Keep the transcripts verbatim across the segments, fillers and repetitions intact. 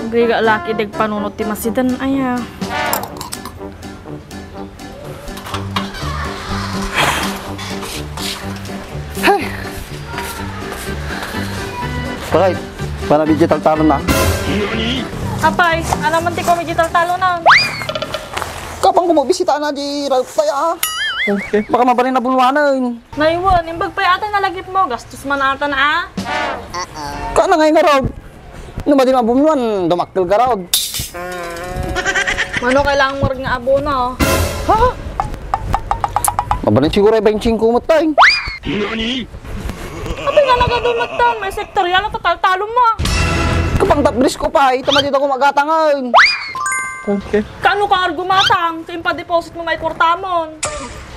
Agriga laki dagpanunot ti masiden, aya. Hey! Bakit? Panabidya taltalon na. Apay, ania man ti kuam iti taltalon na? Kapan ko mabisita na di Ralph kaya, ah. Okay. Baka mabalin a bunwanen. Nay wen, imbag pay ata nalagipmo, gastos man ata na, ah. Kaano ngay ngarud? No madi mabunwan, dumakkel garud. Mano kailangan mo rin nga abono? Ha? Mabalin siguro ay twenty-five met tayo. Apay nga nagadu met tayo, may sektorial na total talon mo. Kapang tapdris ko pa, ita madi ko magatangan. Okay. Kaano ka nga gumatang? Kaya pa-deposit mo may kwartamon.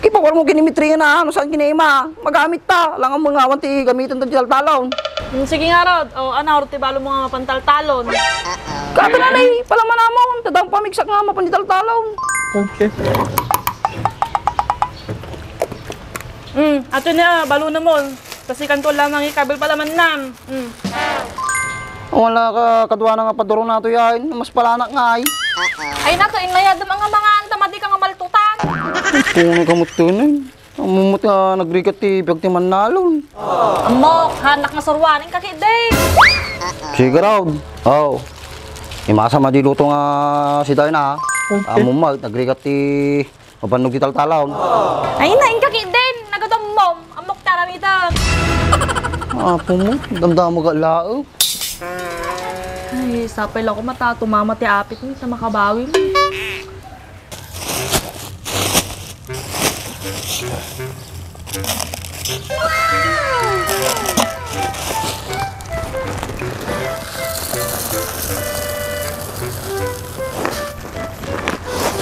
Ipawar mo kini Mitri nga na, no saan kini ima? Magamit ta. Langan mo nga awan ti gamitan ta di taltalon. Hmm, sige nga, Rod. O, ano, Rod, ti balo mo nga pantaltalon? Kapi na, nay, palaman namon. Tadang pamigsak nga mapan di taltalon. Okay. Hmm, ato na, balo na mo. Kasi kanto lamang ikabil palaman nam. Hmm. Wala ka, kadua na nga paduro nato yan. Mas palanak nga ay. Ay, nato, inlayad mo nga mga anta, madi ka nga maltutan. Puno ka mo tunay. Ang mumut nga nagrigat ti biag ti mannalon. Ammok, hanak nga surwaning ka, kiddi. Sige, Raul. Oh. Imasa madiluto nga si Dayna, ha? Okay. Ang mumut, nagrigat ti mabannog ti taltalon. Ay, na, inka, kiddi. Nagadammom. Ammok, taramita. Apo mo, damdama ga laeng. Ay, sapay lang ko mata, tumama ti apit mo, sa makabawi mo.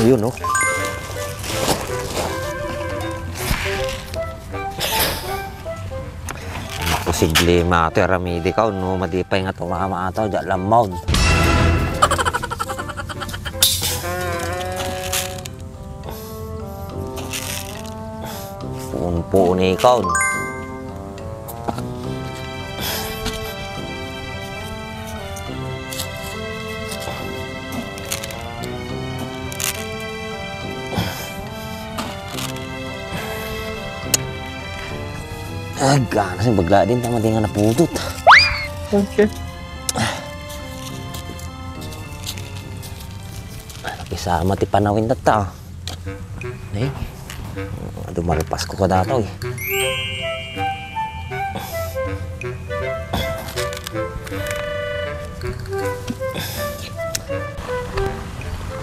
Ayun, oh. Imposible mato, aramidi ka, no, madi pay nga tumama ato, diak lammaw. Puon-puon ikaw. Agana, sa bagla din, tama din nga napudot. Okay. Ano, kisama ti panawin tatta, ah. Eh? Dumalpas ko kadataw, eh.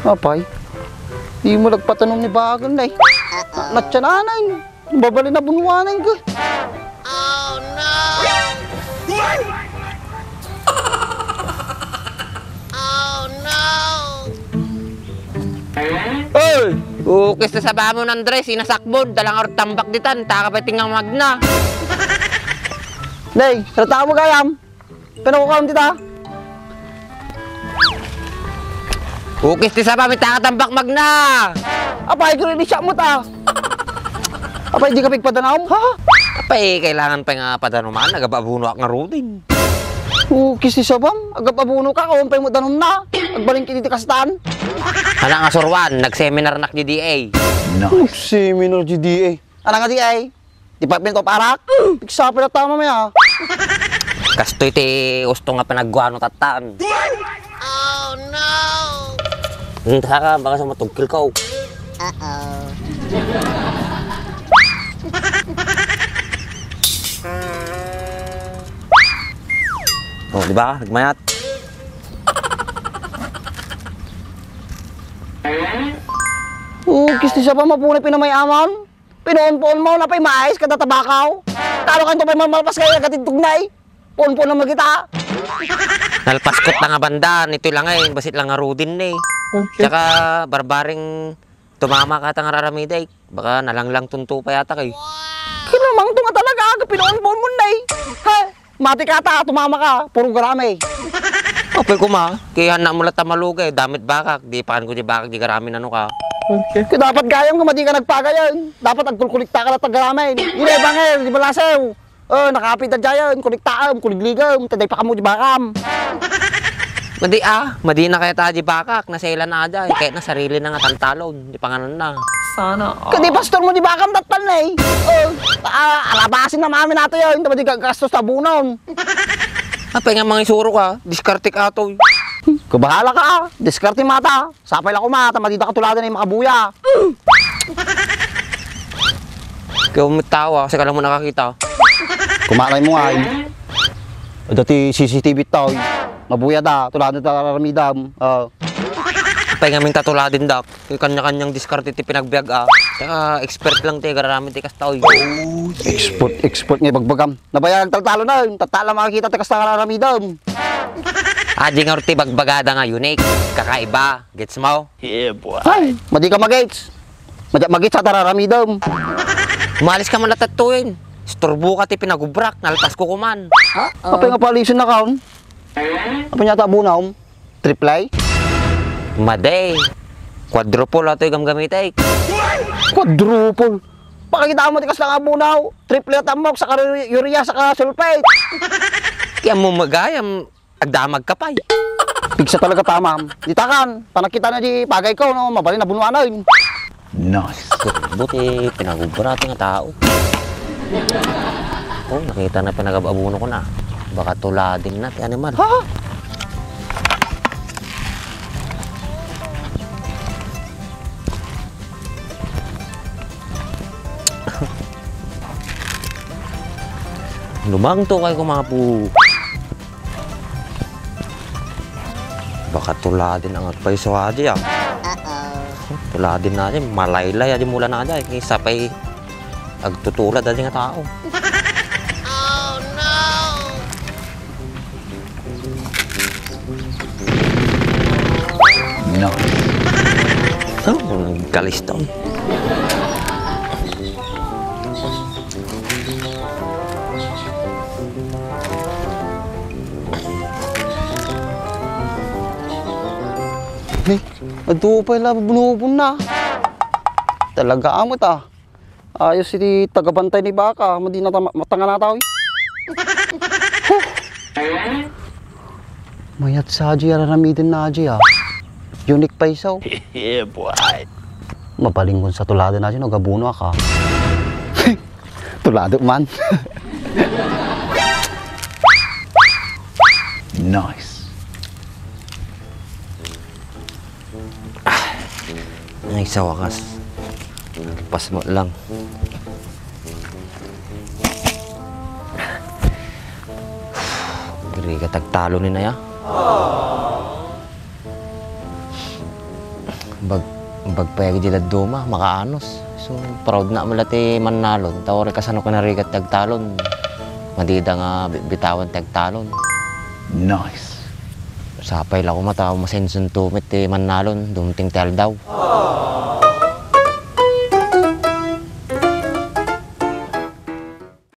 Apay, di mo nagpatanom ni Bagan, eh. Natsananay. Babalin a bunwanen ka. Oh, no! Oh, no! Oy! Ukis ti sabam, Andres, inasakbod, dalangar tambak ditan, taka pay tingang magna. Nay, rata mo gayam. Kano ko kaon dita? Ukis ti sabam, ita nga tambak magna. Apay, guro, di siya mo ta. Apay, di ka pigpadanom, ha? Apay, kailangan pay nga padanuman, agap-abunoak ngaruden. Ukis ti sabam, agap-abuno ka, awan pay mo danom na. Agbalin kini ti kastan. Anak nga suruan, nag-seminar nak di D A. Nice. Nag-seminar di D A. Anak nga D A. Department of Arak? Pigsapil a tama, maya. Kastoy ti usto nga panagguano tattan. Oh, no! Saka, baka sa matugkil ka, oh. Uh-oh. Oh, di ba? Nagmayat. Oh, kisti siya pa, mapunay pinamay-aman. Pinuon-puon mo, napay maayos kada tabakaw. Talo kanto pay malmalpas kayo, agad tugnay. Puon-puon na magita. Nalpaskot na nga banda, nitoy lang ay, basit lang nga rudin ni. Okay. Tsaka, barbaring tumama ka ta nga raramida, eh. Baka nalanglang tunto pa yata kay. Kinamang to nga talaga, aga pinuon-puon mo na, eh. Ha? Mati ka ta, tumama ka, puro garami. Apay kuma, kaya na mo lang tamalugay, damit bakak, di pakan ko di bakak, di garami nano ka. Okay. Kaya dapat gayam nga madi ka nagpagayan. Dapat agkulkulikta ka latta garamen. Di na ibangel, di balasew. Oh, nakapit da jayan, kuliktaam, kuligligam, taday pa kamo di bakam. Madi, ah, madi na kaya ta di bakak, nasela na da, eh. Kaya na sarili na nga taltalon, di panganan na. Sana all. Kadi pastor mo di bakam, tatpal na, eh. Oh, ah, alabasin na mami nato yan, tama di gagastos ta bunon. Apay nga mangisuro ka, diskarte ka to, eh. Kabahala ka, ah. Diskarte mata. Sapay la koma, ta madida katuladan ay makabuya. Kaya umitawa, kasi kala mo nakakita. Kumalay mo ay. Ada ti C C T V tayo. Mabuya da, tuladan ta raramidam. Ah. Apay nga minta tuladan dak. Kay kanya-kanyang diskarte ti pinagbiag, ah. Kaya expert lang ti gararamid ti kastoy. Expert, expert nga bagbagam. Nabayag taltalo na, tatta la makakita ti kasta nga raramidam. Adi nga ti bagbagada nga unique, kakaiba, gets mo? Yeah, boy. Ay, madi ka magets. Madi magets sa tararamidam. Umalis ka man latattuin. Isturbo ka ti pinagubrak, naltas ko kuman. Ha? Apay nga palisin na kaon? Apay nga ta abunam? Triple? Madi. Quadruple atoy gamgamitek. Quadruple? Pakakita mo ti kasta nga abunaw. Triple a tamok, saka urea, saka sulfate. Ti ammo magayam, agdamag ka pay. Pigsa talaga tamam. Ditakan, panakita na di pagay ko, no? Mabalin na bunuanan. Nice. Buti, pinagubra ti nga tao. Oh, nakita na pinagababuno ko na. Baka tuladin na ti animal. Ha? Lumang to kay kumapo. Baka tuladin ang agpayso adi, ah. Tuladin na adi, malaylay adi mula na adi. Isa pa'y agtutulad adi nga tao. No. Oh, kalistaw. Ni, adto pay la bunubon na. Talaga amat, ah. Ayos iti tagabantay ni baka, madi na tama-, matangan na tao, eh. Huh! Mayat sa aji, araramiden na aji, ah. Unique pa iso. Yeah, boy. Mapalingon sa tulada na aji, no, gabuno aka. Tulado man. Nice. Ah, ay, sa wakas. Pas mo lang. Diri ka tagtalo ni Naya. Bag-, bagpayag di laduma, makaanos. So, proud na mula ti mannalon. Tawari kasano ka narigat tagtalon. Madida nga bi-, bitawan tagtalon. Nice. Sapay la koma ta masensen to met ti mannalon, dumteng ti aldaw.